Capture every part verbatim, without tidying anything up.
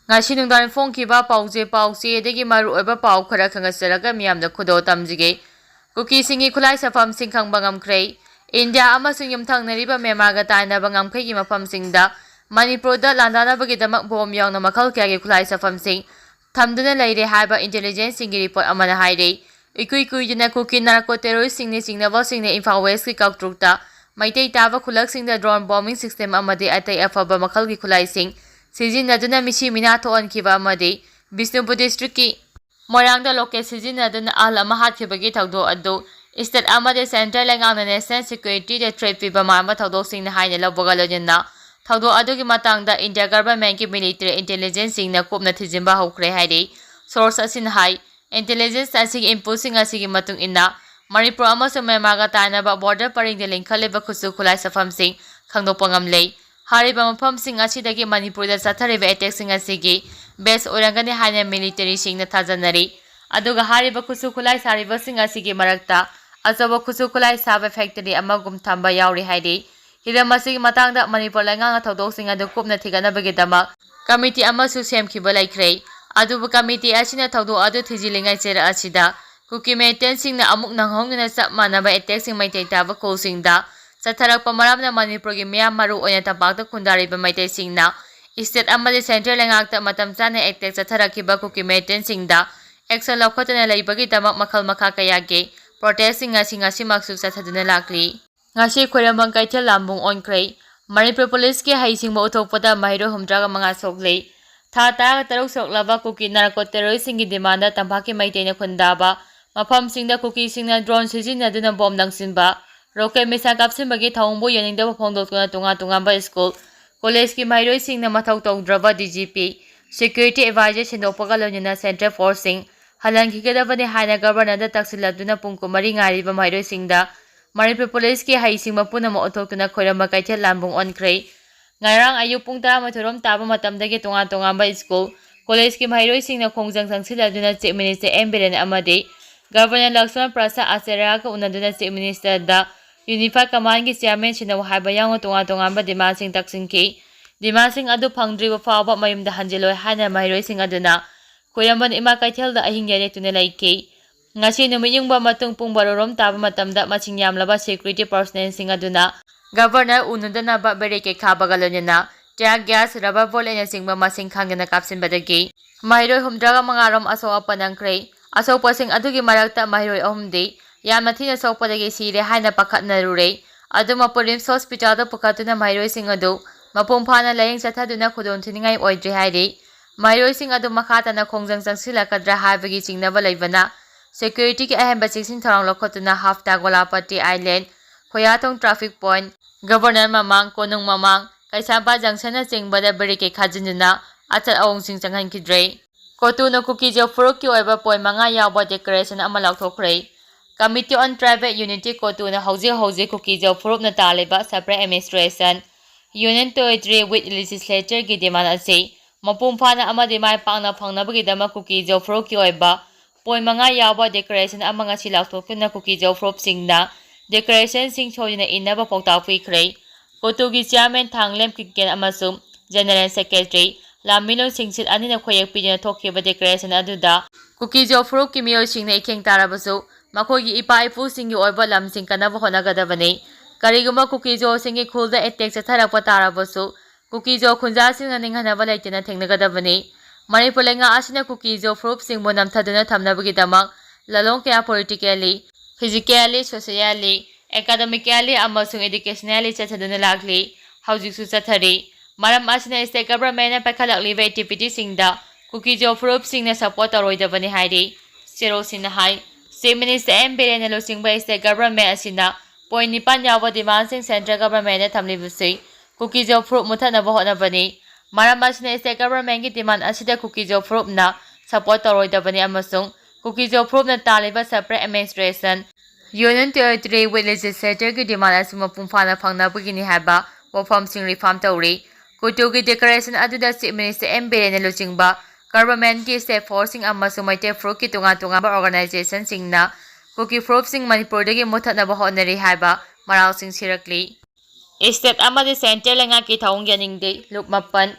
ꯉꯁꯤ ꯅꯨꯡꯗꯥꯡ ꯐꯣꯡꯈꯤꯕ ꯄꯥꯎꯖꯦ ꯄꯥꯎꯆꯦꯗꯒꯤ ꯃꯔꯨꯑꯣꯏꯕ ꯄꯥꯎ ꯈꯔ ꯈꯪꯒꯠꯆꯔꯒ ꯃꯤꯌꯥꯝꯗ ꯈꯨꯗꯣꯜ ꯇꯝꯖꯒꯦ꯫ ꯀꯨꯀꯤꯁꯤꯡꯒꯤ ꯈꯨꯠꯂꯥꯏ ꯆꯠꯐꯝꯁꯤꯡ ꯈꯪꯕ ꯉꯝꯈ꯭ꯔꯦ꯫ ꯏꯟꯗꯤꯌꯥ ꯑꯃꯁꯨꯡ ꯌꯨꯝꯊꯪꯅꯔꯤꯕ ꯃ꯭ꯌꯥꯟꯃꯥꯔꯒ ꯇꯥꯏꯅꯕ ꯉꯝꯈꯩꯒꯤ ꯃꯐꯝꯁꯤꯡꯗ ꯃꯅꯤꯄꯨꯔꯗ ꯂꯥꯟꯗꯥꯅꯕꯒꯤꯗꯃꯛ ꯕꯣꯝ ꯌꯥꯎꯅ ꯃꯈꯜ ꯀꯌꯥꯒꯤ ꯈꯨꯠꯂꯥꯏ ꯆꯠꯐꯝꯁꯤꯡ ꯊꯝꯗꯨꯅ ꯂꯩꯔꯦ ꯍꯥꯏꯕ intelligence ꯁꯤꯡꯒꯤ report ꯑꯃꯅ ꯍꯥꯏꯔꯤ꯫ ꯏꯀꯨꯏ ꯀꯨꯏꯗꯅ ꯀꯨꯀꯤ narco terrorist ꯁꯤꯡꯅ ꯆꯤꯡꯅꯕꯁꯤꯡꯅ ꯏꯝꯐꯥꯜ West ꯀꯤ ꯀꯥꯡꯇ꯭ꯔꯨꯛꯇ ꯃꯩꯇꯩ ꯇꯥꯕ ꯈꯨꯜꯂꯛꯁꯤꯡꯗ drone bombing system ꯑꯃꯗꯤ ꯑꯇꯩ ꯑꯐꯕ ꯃꯈꯜꯒꯤ ꯈꯨꯠꯂꯥꯏꯁꯤꯡ ꯁꯤꯖꯤꯟꯅꯗꯨꯅ ꯃꯤꯁꯤ ꯃꯤꯅꯥ ꯊꯣꯛꯍꯟꯈꯤꯕ ꯑꯃꯗꯤ ꯕꯤꯁꯅꯨꯄꯨꯔ district ꯀꯤ ꯃꯣꯏꯔꯥꯡꯗ rocket ꯁꯤꯖꯤꯟꯅꯗꯨꯅ ꯑꯍꯜ ꯑꯃ ꯍꯥꯠꯈꯤꯕꯒꯤ ꯊꯧꯗꯣꯛ ꯑꯗꯨ state ꯑꯃꯗꯤ central ꯂꯩꯉꯥꯛꯅ national security ꯗ threat ꯄꯤꯕ ꯃꯥꯟꯕ ꯊꯧꯗꯣꯛꯁꯤꯡꯅꯤ ꯍꯥꯏꯅ ꯂꯧꯕꯒ ꯂꯣꯏꯅꯅ ꯊꯧꯗꯣꯛ ꯑꯗꯨꯒꯤ ꯃꯇꯥꯡꯗ India government ꯀꯤ military intelligence ꯁꯤꯡꯅ ꯀꯨꯞꯅ ꯊꯤꯖꯤꯟꯕ ꯍꯧꯈ꯭ꯔꯦ ꯍꯥꯏꯔꯤ꯫ Source ꯑꯁꯤꯅ ꯍꯥꯏ, intelligence ꯑꯁꯤꯒꯤ input ꯁꯤꯡ ꯑꯁꯤꯒꯤ ꯃꯇꯨꯡ ꯏꯟꯅ ꯃꯅꯤꯄꯨꯔ ꯑꯃꯁꯨꯡ ꯃ꯭ꯌꯥꯟꯃꯥꯔꯒ ꯇꯥꯏꯅꯕ border ꯄꯔꯤꯡꯗ ꯂꯤꯡꯈꯠꯂꯤꯕ ꯈꯨꯠꯁꯨ ꯈꯨꯠꯂꯥꯏ ꯆꯠꯐꯝꯁꯤꯡ ꯈꯪꯗꯣꯛꯄ ꯉꯝꯂꯦ꯫ ꯍꯥꯏꯔꯤꯕ ꯃꯐꯝꯁꯤꯡ ꯑꯁꯤꯗꯒꯤ ꯃꯅꯤꯄꯨꯔꯗ ꯆꯠꯊꯔꯤꯕ attack ꯁꯤꯡ ꯑꯁꯤꯒꯤ base ꯑꯣꯏꯔꯝꯒꯅꯤ ꯍꯥꯏꯅ military ꯁꯤꯡꯅ ꯊꯥꯖꯅꯔꯤ꯫ ꯑꯗꯨꯒ ꯍꯥꯏꯔꯤꯕ ꯈꯨꯠꯁꯨ ꯈꯨꯠꯂꯥꯏ ꯁꯥꯔꯤꯕꯁꯤꯡ ꯑꯁꯤꯒꯤ ꯃꯔꯛꯇ ꯑꯆꯧꯕ ꯈꯨꯠꯁꯨ ꯈꯨꯠꯂꯥꯏ ꯁꯥꯕ factory ꯑꯃꯒꯨꯝ ꯊꯝꯕ ꯌꯥꯎꯔꯤ ꯍꯥꯏꯔꯤ꯫ ꯍꯤꯔꯝ ꯑꯁꯤꯒꯤ ꯃꯇꯥꯡꯗ ꯃꯅꯤꯄꯨꯔ ꯂꯩꯉꯥꯛꯅ ꯊꯧꯗꯣꯛꯁꯤꯡ ꯑꯗꯨ ꯀꯨꯞꯅ ꯊꯤꯒꯠꯅꯕꯒꯤꯗꯃꯛ committee ꯑꯃꯁꯨ ꯁꯦꯝꯈꯤꯕ ꯂꯩꯈ꯭ꯔꯦ꯫ ꯑꯗꯨꯕꯨ committee ꯑꯁꯤꯅ ꯊꯧꯗꯣꯛ ꯑꯗꯨ ꯊꯤꯖꯤꯜꯂꯤꯉꯩ ꯆꯩꯔꯛ ꯑꯁꯤꯗ ꯀꯨꯀꯤ militant ꯁꯤꯡꯅ ꯑꯃꯨꯛ ꯅꯧꯍꯧꯅꯅ ꯆꯞ ꯃꯥꯟꯅꯕ attack ꯁꯤꯡ ꯃꯩꯇꯩ ꯇꯥꯕ ꯈꯨꯜꯁꯤꯡꯗ ꯆꯠꯊꯔꯛꯄ ꯃꯔꯝꯅ ꯃꯅꯤꯄꯨꯔꯒꯤ ꯃꯤꯌꯥꯝ, ꯃꯔꯨ ꯑꯣꯏꯅ ꯇꯝꯄꯥꯛꯇ ꯈꯨꯟꯗꯥꯔꯤꯕ ꯃꯩꯇꯩꯁꯤꯡꯅ state ꯑꯃꯗꯤ central ꯂꯩꯉꯥꯛꯇ ꯃꯇꯝ ꯆꯥꯅ attack ꯆꯠꯊꯔꯛꯈꯤꯕ ꯀꯨꯀꯤ militant ꯁꯤꯡꯗ action ꯂꯧꯈꯠꯇꯨꯅ ꯂꯩꯕꯒꯤꯗꯃꯛ ꯃꯈꯜ ꯃꯈꯥ ꯀꯌꯥꯒꯤ protest ꯁꯤꯡ ꯉꯁꯤ, ꯉꯁꯤꯃꯛꯁꯨ ꯆꯠꯊꯗꯨꯅ ꯂꯥꯛꯂꯤ꯫ ꯉꯁꯤ ꯈꯣꯏꯔꯝꯕꯝ ꯀꯩꯊꯦꯜ ꯂꯥꯝꯕꯨꯡ ꯑꯣꯟꯈ꯭ꯔꯦ꯫ ꯃꯅꯤꯄꯨꯔ police ꯀꯤ ꯍꯩꯁꯤꯡꯕ ꯎꯠꯊꯣꯛꯄꯗ ꯃꯍꯩꯔꯣꯏ ꯍꯨꯝꯗ꯭ꯔꯥꯒ ꯃꯉꯥ ꯁꯣꯛꯂꯦ꯫ ꯊꯥ ꯇꯔꯥꯒ ꯇꯔꯨꯛ ꯁꯨꯔꯛꯂꯕ ꯀꯨꯀꯤ narco terrorist ꯁꯤꯡꯒꯤ demand ꯇꯝꯄꯥꯛꯀꯤ ꯃꯩꯇꯩꯅ ꯈꯨꯟꯗꯥꯕ ꯃꯐꯝꯁꯤꯡꯗ ꯀꯨꯀꯤꯁꯤꯡꯅ drone ꯁꯤꯖꯤꯟꯅꯗꯨꯅ bomb ꯂꯪꯁꯤꯟꯕ, rocket missile ꯀꯥꯞꯁꯤꯟꯕꯒꯤ ꯊꯧꯑꯣꯡꯕꯨ ꯌꯦꯡꯅꯤꯡꯗꯕ ꯐꯣꯡꯗꯣꯛꯇꯨꯅ ꯇꯣꯉꯥꯟ ꯇꯣꯉꯥꯟꯕ school, college ꯀꯤ ꯃꯍꯩꯔꯣꯏꯁꯤꯡꯅ ꯃꯊꯧ ꯇꯧꯗ꯭ꯔꯕ D G P, security advisor ꯁꯤꯟꯗꯣꯛꯄꯒ ꯂꯣꯏꯅꯅ central force ꯁꯤꯡ ꯍꯜꯍꯟꯈꯤꯒꯗꯕꯅꯤ ꯍꯥꯏꯅ governor ꯗ ꯇꯛꯁꯤꯜꯂꯗꯨꯅ ꯄꯨꯡ ꯀꯨꯟꯃꯔꯤ ꯉꯥꯏꯔꯤꯕ ꯃꯍꯩꯔꯣꯏꯁꯤꯡꯗ ꯃꯅꯤꯄꯨꯔ police ꯀꯤ ꯍꯩꯁꯤꯡꯕ ꯄꯨꯝꯅꯃꯛ ꯎꯠꯊꯣꯛꯇꯨꯅ ꯈꯣꯏꯔꯝꯕ ꯀꯩꯊꯦꯜ ꯂꯥꯝꯕꯨꯡ ꯑꯣꯟꯈ꯭ꯔꯦ꯫ ꯉꯔꯥꯡ ꯑꯌꯨꯛ ꯄꯨꯡ ꯇꯔꯥꯃꯥꯊꯣꯏ ꯔꯣꯝ ꯇꯥꯕ ꯃꯇꯝꯗꯒꯤ ꯇꯣꯉꯥꯟ ꯇꯣꯉꯥꯟꯕ school, college ꯀꯤ ꯃꯍꯩꯔꯣꯏꯁꯤꯡꯅ ꯈꯣꯡꯖꯪ ꯆꯪꯁꯤꯜꯂꯗꯨꯅ Chief Minister N ꯕꯤꯔꯦꯟ ꯑꯃꯗꯤ Governor ꯂꯛꯁꯃꯟ ꯄ꯭ꯔꯁꯥꯗ ꯑꯆꯥꯔꯌꯒ ꯎꯅꯗꯨꯅ Chief Minister ꯗ Unified Command ꯒꯤ chairman ꯁꯤꯟꯅꯧ ꯍꯥꯏꯕ ꯌꯥꯎꯅ ꯇꯣꯉꯥꯟ ꯇꯣꯉꯥꯟꯕ demand ꯁꯤꯡ ꯇꯛꯁꯤꯟꯈꯤ꯫ Demandꯁꯤꯡ ꯑꯗꯨ ꯐꯪꯗ꯭ꯔꯤꯕ ꯐꯥꯎꯕ ꯃꯌꯨꯝꯗ ꯍꯟꯖꯤꯜꯂꯣꯏ ꯍꯥꯏꯅ ꯃꯍꯩꯔꯣꯏꯁꯤꯡ ꯑꯗꯨꯅ ꯈꯨꯔꯝꯕꯟ ꯏꯃꯥ ꯀꯩꯊꯦꯜꯗ ꯑꯍꯤꯡ ꯌꯥꯔꯦꯛꯇꯨꯅ ꯂꯩꯈꯤ꯫ ꯉꯁꯤ ꯅꯨꯃꯤꯠ ꯌꯨꯡꯕ ꯃꯇꯨꯡ ꯄꯨꯡ ꯕꯥꯔꯣꯔꯣꯝ ꯇꯥꯕ ꯃꯇꯝꯗ ꯃꯁꯤꯡ ꯌꯥꯝꯂꯕ security personnelꯁꯤꯡ ꯑꯗꯨꯅ Governor ꯎꯅꯗꯅꯕ barricade ꯈꯥꯕꯒ ꯂꯣꯏꯅꯅ tear gas, rubber ball ꯑꯁꯤꯅꯆꯤꯡꯕ ꯃꯁꯤꯡ ꯈꯪꯗꯅ ꯀꯥꯞꯁꯤꯟꯕꯗꯒꯤ ꯃꯍꯩꯔꯣꯏ ꯍꯨꯝꯗ꯭ꯔꯥꯒ ꯃꯉꯥꯔꯣꯝ ꯑꯁꯣꯛ ꯑꯄꯟ ꯅꯪꯈ꯭ꯔꯦ꯫ ꯑꯁꯣꯛꯄꯁꯤꯡ ꯑꯗꯨꯒꯤ ꯃꯔꯛꯇ ꯃꯍꯩꯔꯣꯏ ꯑꯍꯨꯝꯗꯤ ꯌꯥꯝꯅ ꯊꯤꯅ ꯁꯣꯛꯄꯗꯒꯤ ꯁꯤꯔꯦ ꯍꯥꯏꯅ ꯄꯥꯈꯠꯅꯔꯨꯔꯦ꯫ ꯑꯗꯨꯕꯨ RIMS Hospitalꯗ ꯄꯨꯈꯠꯇꯨꯅ ꯃꯍꯩꯔꯣꯏꯁꯤꯡ ꯑꯗꯨ ꯃꯄꯨꯡ ꯐꯥꯅ ꯂꯥꯌꯦꯡ ꯆꯠꯊꯗꯨꯅ ꯈꯨꯗꯣꯡꯊꯤꯅꯤꯡꯉꯥꯏ ꯑꯣꯏꯗ꯭ꯔꯦ ꯍꯥꯏꯔꯤ꯫ ꯃꯍꯩꯔꯣꯏꯁꯤꯡ ꯑꯗꯨ ꯃꯈꯥ ꯇꯥꯅ ꯈꯣꯡꯖꯪ ꯆꯪꯁꯤꯜꯂꯛꯀꯗ꯭ꯔꯥ ꯍꯥꯏꯕꯒꯤ ꯆꯤꯡꯅꯕ ꯂꯩꯕꯅ securityꯒꯤ ꯑꯍꯦꯟꯕ ꯆꯦꯛꯁꯤꯟ ꯊꯧꯔꯥꯡ ꯂꯧꯈꯠꯇꯨꯅ ꯍꯥꯐꯇꯥ, ꯒꯣꯂꯥꯄꯇꯤ Island, ꯈꯣꯌꯥꯊꯣꯡ traffic point, Governor ꯃꯃꯥꯡ, ꯀꯣꯅꯨꯡ ꯃꯃꯥꯡ, ꯀꯩꯁꯥꯝꯄꯥꯠ junctionꯅꯆꯤꯡꯕꯗ barricade ꯈꯥꯖꯤꯟꯗꯨꯅ ꯑꯆꯠ ꯑꯋꯣꯡꯁꯤꯡ ꯆꯪꯍꯟꯈꯤꯗ꯭ꯔꯦ꯫ ꯀꯣꯇꯨꯅ ꯀꯨꯀꯤꯖꯣ ꯐꯨꯔꯨꯞꯀꯤ ꯑꯣꯏꯕ point ꯃꯉꯥ ꯌꯥꯎꯕ declaration ꯑꯃ ꯂꯥꯎꯊꯣꯛꯈ꯭ꯔꯦ꯫ Committee on Tribal Unity ꯀꯣꯇꯨꯅ ꯍꯧꯖꯤꯛ ꯍꯧꯖꯤꯛ ꯀꯨꯀꯤꯖꯣ ꯐꯨꯔꯨꯞꯅ ꯇꯥꯜꯂꯤꯕ separate administration, union territory with legislatureꯒꯤ demand ꯑꯁꯤ ꯃꯄꯨꯡ ꯐꯥꯅ ꯑꯃꯗꯤ ꯃꯥꯏ ꯄꯥꯛꯅ ꯐꯪꯅꯕꯒꯤꯗꯃꯛ ꯀꯨꯀꯤꯖꯣ ꯐꯨꯔꯨꯞꯀꯤ ꯑꯣꯏꯕ point ꯃꯉꯥ ꯌꯥꯎꯕ declaration ꯑꯃ ꯉꯁꯤ ꯂꯥꯎꯊꯣꯛꯇꯨꯅ ꯀꯨꯀꯤꯖꯣ ꯐꯨꯔꯨꯞꯁꯤꯡꯅ declarationꯁꯤꯡ ꯁꯣꯏꯗꯅ ꯏꯟꯅꯕ ꯄꯥꯎꯇꯥꯛ ꯄꯤꯈ꯭ꯔꯦ꯫ ꯀꯣꯇꯨꯒꯤ chairman ꯊꯥꯡꯂꯦꯝ ꯀꯤꯀꯦꯟ ꯑꯃꯁꯨꯡ general secretary ꯂꯥꯃꯤꯂꯣꯟ ꯁꯤꯡꯁꯤꯠ ꯑꯅꯤꯅ ꯈꯣꯌꯦꯛ ꯄꯤꯗꯨꯅ ꯊꯣꯛꯈꯤꯕ declaration ꯑꯗꯨꯗ ꯀꯨꯀꯤꯖꯣ ꯐꯨꯔꯨꯞꯀꯤ ꯃꯤꯑꯣꯏꯁꯤꯡꯅ ꯏꯈꯦꯡ ꯇꯥꯔꯕꯁꯨ ꯃꯈꯣꯏꯒꯤ ꯏꯄꯥ ꯏꯄꯨꯁꯤꯡꯒꯤ ꯑꯣꯏꯕ ꯂꯝꯁꯤꯡ ꯀꯟꯅꯕ ꯍꯣꯠꯅꯒꯗꯕꯅꯤ꯫ ꯀꯔꯤꯒꯨꯝꯕ ꯀꯨꯀꯤꯖꯣꯁꯤꯡꯒꯤ ꯈꯨꯜꯗ attack ꯆꯠꯊꯔꯛꯄ ꯇꯥꯔꯕꯁꯨ ꯀꯨꯀꯤꯖꯣ ꯈꯨꯟꯖꯥꯁꯤꯡꯅ ꯅꯤꯡꯍꯟꯅꯕ ꯂꯩꯇꯅ ꯊꯦꯡꯅꯒꯗꯕꯅꯤ꯫ ꯃꯅꯤꯄꯨꯔ ꯂꯩꯉꯥꯛ ꯑꯁꯤꯅ ꯀꯨꯀꯤꯖꯣ ꯐꯨꯔꯨꯞꯁꯤꯡꯕꯨ ꯅꯝꯊꯗꯨꯅ ꯊꯝꯅꯕꯒꯤꯗꯃꯛ ꯂꯂꯣꯡ ꯀꯌꯥ politically, physically, socially, academically ꯑꯃꯁꯨꯡ educationally ꯆꯠꯊꯗꯨꯅ ꯂꯥꯛꯂꯤ, ꯍꯧꯖꯤꯛꯁꯨ ꯆꯠꯊꯔꯤ꯫ ꯃꯔꯝ ꯑꯁꯤꯅ state governmentꯅ ꯄꯥꯏꯈꯠꯂꯛꯂꯤꯕ activityꯁꯤꯡꯗ ꯀꯨꯀꯤꯖꯣ ꯐꯨꯔꯨꯞꯁꯤꯡꯅ support ꯇꯧꯔꯣꯏꯗꯕꯅꯤ ꯍꯥꯏꯔꯤ꯫ ꯁꯦꯔꯣꯁꯤꯡꯅ ꯍꯥꯏ꯫ Chief Minister ꯑꯦꯝ ꯕꯤꯔꯦꯟꯅ ꯂꯨꯆꯤꯡꯕ state government ꯑꯁꯤꯅ point ꯅꯤꯄꯥꯟ ꯌꯥꯎꯕ demandꯁꯤꯡ central governmentꯗ ꯊꯝꯂꯤꯕꯁꯤ ꯀꯨꯀꯤꯖꯣ ꯐꯨꯔꯨꯞ ꯃꯨꯊꯠꯅꯕ ꯍꯣꯠꯅꯕꯅꯤ꯫ ꯃꯔꯝ ꯑꯁꯤꯅ state governmentꯀꯤ demand ꯑꯁꯤꯗ ꯀꯨꯀꯤꯖꯣ ꯐꯨꯔꯨꯞꯅ support ꯇꯧꯔꯣꯏꯗꯕꯅꯤ ꯑꯃꯁꯨꯡ ꯀꯨꯀꯤꯖꯣ ꯐꯨꯔꯨꯞꯅ ꯇꯥꯜꯂꯤꯕ separate administration, union territory with legislatureꯒꯤ demand ꯑꯁꯤ ꯃꯄꯨꯡ ꯐꯥꯅ ꯐꯪꯅꯕꯒꯤꯅꯤ ꯍꯥꯏꯕ ꯋꯥꯐꯝꯁꯤꯡ reaffirm ꯇꯧꯔꯤ꯫ ꯀꯣꯇꯨꯒꯤ declaration ꯑꯗꯨꯗ Chief Minister ꯑꯦꯝ ꯕꯤꯔꯦꯟꯅ ꯂꯨꯆꯤꯡꯕ governmentꯀꯤ state forceꯁꯤꯡ ꯑꯃꯁꯨꯡ ꯃꯩꯇꯩ ꯐꯨꯔꯨꯞꯀꯤ ꯇꯣꯉꯥꯟ ꯇꯣꯉꯥꯟꯕ organizationꯁꯤꯡꯅ ꯀꯨꯀꯤ ꯐꯨꯔꯨꯞꯁꯤꯡ ꯃꯅꯤꯄꯨꯔꯗꯒꯤ ꯃꯨꯊꯠꯅꯕ ꯍꯣꯠꯅꯔꯤ ꯍꯥꯏꯕ ꯃꯔꯥꯜꯁꯤꯡ ꯁꯤꯔꯛꯂꯤ꯫ State ꯑꯃꯗꯤ central ꯂꯩꯉꯥꯛꯀꯤ ꯊꯧꯑꯣꯡ ꯌꯥꯅꯤꯡꯗꯦ꯫ ꯂꯨꯞ ꯃꯥꯄꯟ꯫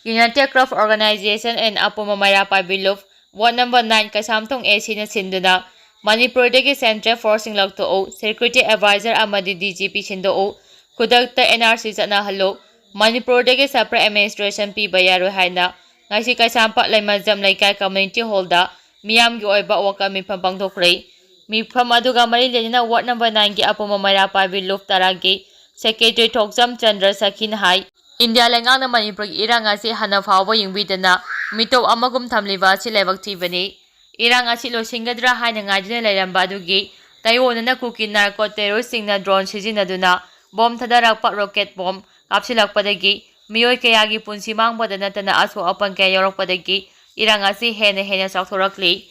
United Club Organization and ꯑꯄꯨꯟꯕ ꯃꯩꯔꯥ ꯄꯥꯏꯕꯤ ꯂꯨꯞ, Ward number nine Keishamthong A Cꯅ ꯁꯤꯟꯗꯨꯅ ꯃꯅꯤꯄꯨꯔꯗꯒꯤ central forceꯁꯤꯡ ꯂꯧꯊꯣꯛꯎ, security advisor ꯑꯃꯗꯤ D G P ꯁꯤꯟꯗꯣꯛꯎ, ꯈꯨꯗꯛꯇ N R C ꯆꯠꯅꯍꯜꯂꯨ, ꯃꯅꯤꯄꯨꯔꯗꯒꯤ separate administration ꯄꯤꯕ ꯌꯥꯔꯣꯏ ꯍꯥꯏꯅ ꯉꯁꯤ ꯀꯩꯁꯥꯝꯄꯥꯠ ꯂꯩꯃꯖꯝ ꯂꯩꯀꯥꯏ community hallꯗ ꯃꯤꯌꯥꯝꯒꯤ ꯑꯣꯏꯕ ꯋꯥꯀꯠ ꯃꯤꯐꯝ ꯄꯥꯡꯊꯣꯛꯈ꯭ꯔꯦ꯫ ꯃꯤꯐꯝ ꯑꯗꯨꯒ ꯃꯔꯤ ꯂꯩꯅꯅ Ward number nineꯒꯤ ꯑꯄꯨꯟꯕ ꯃꯩꯔꯥ ꯄꯥꯏꯕꯤ ꯂꯨꯞ ꯇꯔꯥꯒꯤ secretary ꯊꯣꯛꯆꯝ ꯆꯟꯗ꯭ꯔ ꯁꯈꯤꯅ ꯍꯥꯏ, ꯏꯟꯗꯤꯌꯥ ꯂꯩꯉꯥꯛꯅ ꯃꯅꯤꯄꯨꯔꯒꯤ ꯏꯔꯥꯡ ꯑꯁꯤ ꯍꯥꯟꯅ ꯐꯥꯎꯕ ꯌꯦꯡꯕꯤꯗꯅ ꯃꯤꯇꯣꯞ ꯑꯃꯒꯨꯝ ꯊꯝꯂꯤꯕ ꯑꯁꯤ ꯂꯥꯏꯕꯛ ꯊꯤꯕꯅꯤ꯫ ꯏꯔꯥꯡ ꯑꯁꯤ ꯂꯣꯏꯁꯤꯟꯒꯗ꯭ꯔꯥ ꯍꯥꯏꯅ ꯉꯥꯏꯗꯨꯅ ꯂꯩꯔꯝꯕ ꯑꯗꯨꯒꯤ ꯇꯥꯏꯑꯣꯟꯅꯅ ꯀꯨꯀꯤ narco terroristꯁꯤꯡꯅ drone ꯁꯤꯖꯤꯟꯅꯗꯨꯅ bomb ꯊꯥꯗꯔꯛꯄ, rocket bomb ꯀꯥꯞꯁꯤꯜꯂꯛꯄꯗꯒꯤ ꯃꯤꯑꯣꯏ ꯀꯌꯥꯒꯤ ꯄꯨꯟꯁꯤ ꯃꯥꯡꯕꯗ ꯅꯠꯇꯅ ꯑꯁꯣꯛ ꯑꯄꯟ ꯀꯌꯥ ꯌꯥꯎꯔꯛꯄꯗꯒꯤ ꯏꯔꯥꯡ ꯑꯁꯤ ꯍꯦꯟꯅ ꯍꯦꯟꯅ ꯆꯥꯎꯊꯣꯔꯛꯂꯤ꯫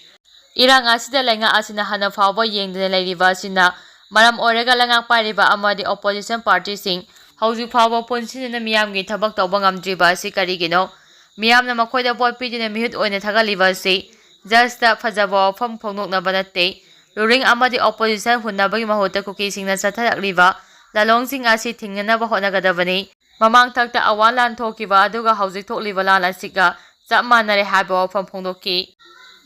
ꯏꯔꯥꯡ ꯑꯁꯤꯗ ꯂꯩꯉꯥꯛ ꯑꯁꯤꯅ ꯍꯥꯟꯅ ꯐꯥꯎꯕ ꯌꯦꯡꯗꯅ ꯂꯩꯔꯤꯕ ꯑꯁꯤꯅ ꯃꯔꯝ ꯑꯣꯏꯔꯒ ꯂꯩꯉꯥꯛ ꯄꯥꯏꯔꯤꯕ ꯑꯃꯗꯤ opposition partyꯁꯤꯡ ꯍꯧꯖꯤꯛ ꯐꯥꯎꯕ ꯄꯨꯟꯁꯤꯟꯗꯨꯅ ꯃꯤꯌꯥꯝꯒꯤ ꯊꯕꯛ ꯇꯧꯕ ꯉꯝꯗ꯭ꯔꯤꯕ ꯑꯁꯤ ꯀꯔꯤꯒꯤꯅꯣ? ꯃꯤꯌꯥꯝꯅ ꯃꯈꯣꯏꯗ ꯚꯣꯠ ꯄꯤꯗꯨꯅ ꯃꯤꯍꯨꯠ ꯑꯣꯏꯅ ꯊꯥꯒꯠꯂꯤꯕ ꯑꯁꯤ justꯇ ꯐꯖꯕ ꯋꯥꯐꯝ ꯐꯣꯡꯗꯣꯛꯅꯕ ꯅꯠꯇꯦ꯫ Ruling ꯑꯃꯗꯤ opposition ꯍꯨꯟꯅꯕꯒꯤ ꯃꯍꯨꯠꯇ ꯀꯨꯀꯤꯁꯤꯡꯅ ꯆꯠꯊꯔꯛꯂꯤꯕ ꯂꯥꯂꯣꯡꯁꯤꯡ ꯑꯁꯤ ꯊꯤꯡꯅꯅꯕ ꯍꯣꯠꯅꯒꯗꯕꯅꯤ꯫ ꯃꯃꯥꯡꯊꯛꯇ ꯑꯋꯥ ꯂꯥꯟ ꯊꯣꯛꯈꯤꯕ ꯑꯗꯨꯒ ꯍꯧꯖꯤꯛ ꯊꯣꯛꯂꯤꯕ ꯂꯥꯟ ꯑꯁꯤꯒ ꯆꯞ ꯃꯥꯟꯅꯔꯦ ꯍꯥꯏꯕ ꯋꯥꯐꯝ ꯐꯣꯡꯗꯣꯛꯈꯤ꯫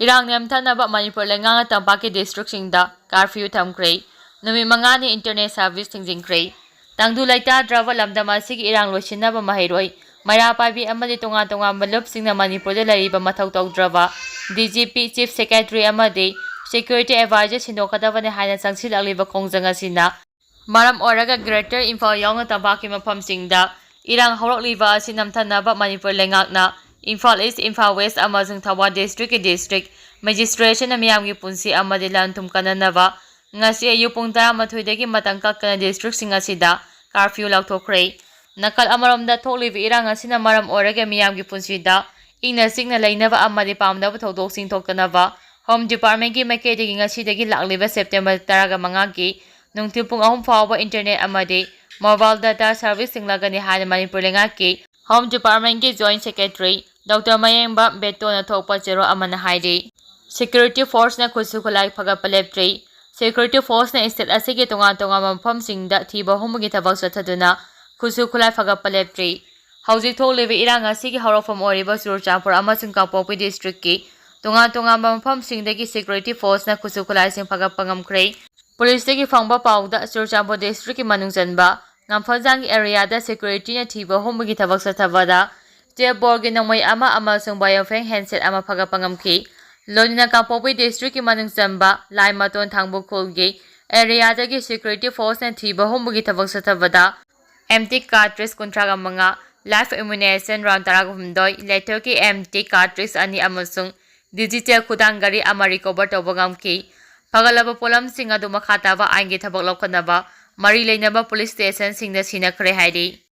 ꯏꯔꯥꯡ ꯅꯦꯝꯊꯅꯕ ꯃꯅꯤꯄꯨꯔ ꯂꯩꯉꯥꯛꯅ ꯇꯝꯄꯥꯛꯀꯤ districtꯁꯤꯡꯗ curfew ꯊꯝꯈ꯭ꯔꯦ꯫ ꯅꯨꯃꯤꯠ ꯃꯉꯥꯅꯤ internet service ꯊꯤꯡꯖꯤꯟꯈ꯭ꯔꯦ꯫ ꯇꯪꯗꯨ ꯂꯩꯇꯥꯗ꯭ꯔꯕ ꯂꯝꯗꯝ ꯑꯁꯤꯒꯤ ꯏꯔꯥꯡ ꯂꯣꯏꯁꯤꯟꯅꯕ ꯃꯍꯩꯔꯣꯏ, ꯃꯩꯔꯥ ꯄꯥꯏꯕꯤ ꯑꯃꯗꯤ ꯇꯣꯉꯥꯟ ꯇꯣꯉꯥꯟꯕ ꯂꯨꯞꯁꯤꯡꯅ ꯃꯅꯤꯄꯨꯔꯗ ꯂꯩꯔꯤꯕ ꯃꯊꯧ ꯇꯧꯗ꯭ꯔꯕ D G P, Chief Secretary ꯑꯃꯗꯤ security advisor ꯁꯤꯟꯗꯣꯛꯀꯗꯕꯅꯤ ꯍꯥꯏꯅ ꯆꯪꯁꯤꯜꯂꯛꯂꯤꯕ ꯈꯣꯡꯖꯪ ꯑꯁꯤꯅ ꯃꯔꯝ ꯑꯣꯏꯔꯒ Greater ꯏꯝꯐꯥꯜ ꯌꯥꯎꯅ ꯇꯝꯄꯥꯛꯀꯤ ꯃꯐꯝꯁꯤꯡꯗ ꯏꯔꯥꯡ ꯍꯧꯔꯛꯂꯤꯕ ꯑꯁꯤ ꯅꯝꯊꯅꯕ ꯃꯅꯤꯄꯨꯔ ꯂꯩꯉꯥꯛꯅ ꯏꯝꯐꯥꯜ East, ꯏꯝꯐꯥꯜ West ꯑꯃꯁꯨꯡ ꯊꯧꯕꯥꯜ districtꯀꯤ district magistrateꯅ ꯃꯤꯌꯥꯝꯒꯤ ꯄꯨꯟꯁꯤ ꯑꯃꯗꯤ ꯂꯟ ꯊꯨꯝ ꯀꯟꯅꯅꯕ ꯉꯁꯤ ꯑꯌꯨꯛ ꯄꯨꯡ ꯇꯔꯥꯃꯥꯊꯣꯏꯗꯒꯤ ꯃꯇꯝ ꯀꯛꯇꯅ districtꯁꯤꯡ ꯑꯁꯤꯗ curfew ꯂꯥꯎꯊꯣꯛꯈ꯭ꯔꯦ꯫ ꯅꯥꯀꯜ ꯑꯃꯔꯣꯝꯗ ꯊꯣꯛꯂꯤꯕ ꯏꯔꯥꯡ ꯑꯁꯤꯅ ꯃꯔꯝ ꯑꯣꯏꯔꯒ ꯃꯤꯌꯥꯝꯒꯤ ꯄꯨꯟꯁꯤꯗ ꯏꯪꯅ ꯆꯤꯛꯅ ꯂꯩꯅꯕ ꯑꯃꯗꯤ ꯄꯥꯝꯗꯕ ꯊꯧꯗꯣꯛꯁꯤꯡ ꯊꯣꯛꯇꯅꯕ Home Departmentꯀꯤ ꯃꯥꯏꯀꯩꯗꯒꯤ ꯉꯁꯤꯗꯒꯤ ꯂꯥꯛꯂꯤꯕ September ꯇꯔꯥꯃꯉꯥꯒꯤ ꯅꯨꯡꯊꯤꯜ ꯄꯨꯡ ꯑꯍꯨꯝ ꯐꯥꯎꯕ internet ꯑꯃꯗꯤ mobile data service ꯊꯤꯡꯂꯒꯅꯤ ꯍꯥꯏꯅ ꯃꯅꯤꯄꯨꯔ ꯂꯩꯉꯥꯛꯀꯤ Home Departmentꯀꯤ Joint Secretary Doctor ꯃꯌꯦꯡꯕꯝ ꯕꯦꯇꯣꯅ ꯊꯣꯛꯄ ꯆꯦꯔꯣꯜ ꯑꯃꯅ ꯍꯥꯏꯔꯤ꯫ Security forceꯅ ꯈꯨꯠꯁꯨ ꯈꯨꯠꯂꯥꯏ ꯐꯒꯠꯄ ꯂꯦꯞꯇ꯭ꯔꯤ꯫ Security Forceꯅ state ꯑꯁꯤꯒꯤ ꯇꯣꯉꯥꯟ ꯇꯣꯉꯥꯟꯕ ꯃꯐꯝꯁꯤꯡꯗ ꯊꯤꯕ ꯍꯨꯝꯕꯒꯤ ꯊꯕꯛ ꯆꯠꯊꯗꯨꯅ ꯈꯨꯠꯁꯨ ꯈꯨꯠꯂꯥꯏ ꯐꯒꯠꯄ ꯂꯦꯞꯇ꯭ꯔꯤ꯫ ꯍꯧꯖꯤꯛ ꯊꯣꯛꯂꯤꯕ ꯏꯔꯥꯡ ꯑꯁꯤꯒꯤ ꯍꯧꯔꯛꯐꯝ ꯑꯣꯏꯔꯤꯕ ꯆꯨꯔꯆꯥꯟꯄꯨꯔ ꯑꯃꯁꯨꯡ ꯀꯥꯡꯄꯣꯛꯄꯤ districtꯀꯤ ꯇꯣꯉꯥꯟ ꯇꯣꯉꯥꯟꯕ ꯃꯐꯝꯁꯤꯡꯗꯒꯤ Security Forceꯅ ꯈꯨꯠꯁꯨ ꯈꯨꯠꯂꯥꯏꯁꯤꯡ ꯐꯒꯠꯄ ꯉꯝꯈ꯭ꯔꯦ꯫ Policeꯇꯒꯤ ꯐꯪꯕ ꯄꯥꯎꯗ ꯆꯨꯔꯆꯥꯟꯄꯨꯔ districtꯀꯤ ꯃꯅꯨꯡ ꯆꯟꯕ ꯉꯝꯐꯜꯖꯥꯡꯒꯤ areaꯗ securityꯅ ꯊꯤꯕ ꯍꯨꯝꯕꯒꯤ ꯊꯕꯛ ꯆꯠꯊꯕꯗ twelve boreꯒꯤ ꯅꯣꯡꯃꯩ ꯑꯃ ꯑꯃꯁꯨꯡ Baofeng handset ꯑꯃ ꯐꯒꯠꯄ ꯉꯝꯈꯤ꯫ ꯂꯣꯏꯅꯅ ꯀꯥꯡꯄꯣꯛꯄꯤ districtꯀꯤ ꯃꯅꯨꯡ ꯆꯟꯕ ꯂꯥꯏꯃꯇꯣꯟ ꯊꯥꯡꯕꯨ ꯈꯨꯜꯒꯤ areaꯗꯒꯤ Security Forceꯅ ꯊꯤꯕ ꯍꯨꯝꯕꯒꯤ ꯊꯕꯛ ꯆꯠꯊꯕꯗ empty cartridge ꯀꯨꯟꯊ꯭ꯔꯥꯒ ꯃꯉꯥ, live ammunition round ꯇꯔꯥꯒ ꯍꯨꯝꯗꯣꯏ, lethal empty cartridge ꯑꯅꯤ ꯑꯃꯁꯨꯡ digital ꯈꯨꯗꯥꯡ ꯒꯥꯔꯤ ꯑꯃ recover ꯇꯧꯕ ꯉꯝꯈꯤ꯫ ꯐꯒꯠꯂꯕ ꯄꯣꯠꯂꯝꯁꯤꯡ ꯑꯗꯨ ꯃꯈꯥ ꯇꯥꯕ ꯑꯥꯏꯟꯒꯤ ꯊꯕꯛ ꯂꯧꯈꯠꯅꯕ ꯃꯔꯤ ꯂꯩꯅꯕ police stationꯁꯤꯡꯗ ꯁꯤꯟꯅꯈ꯭ꯔꯦ ꯍꯥꯏꯔꯤ꯫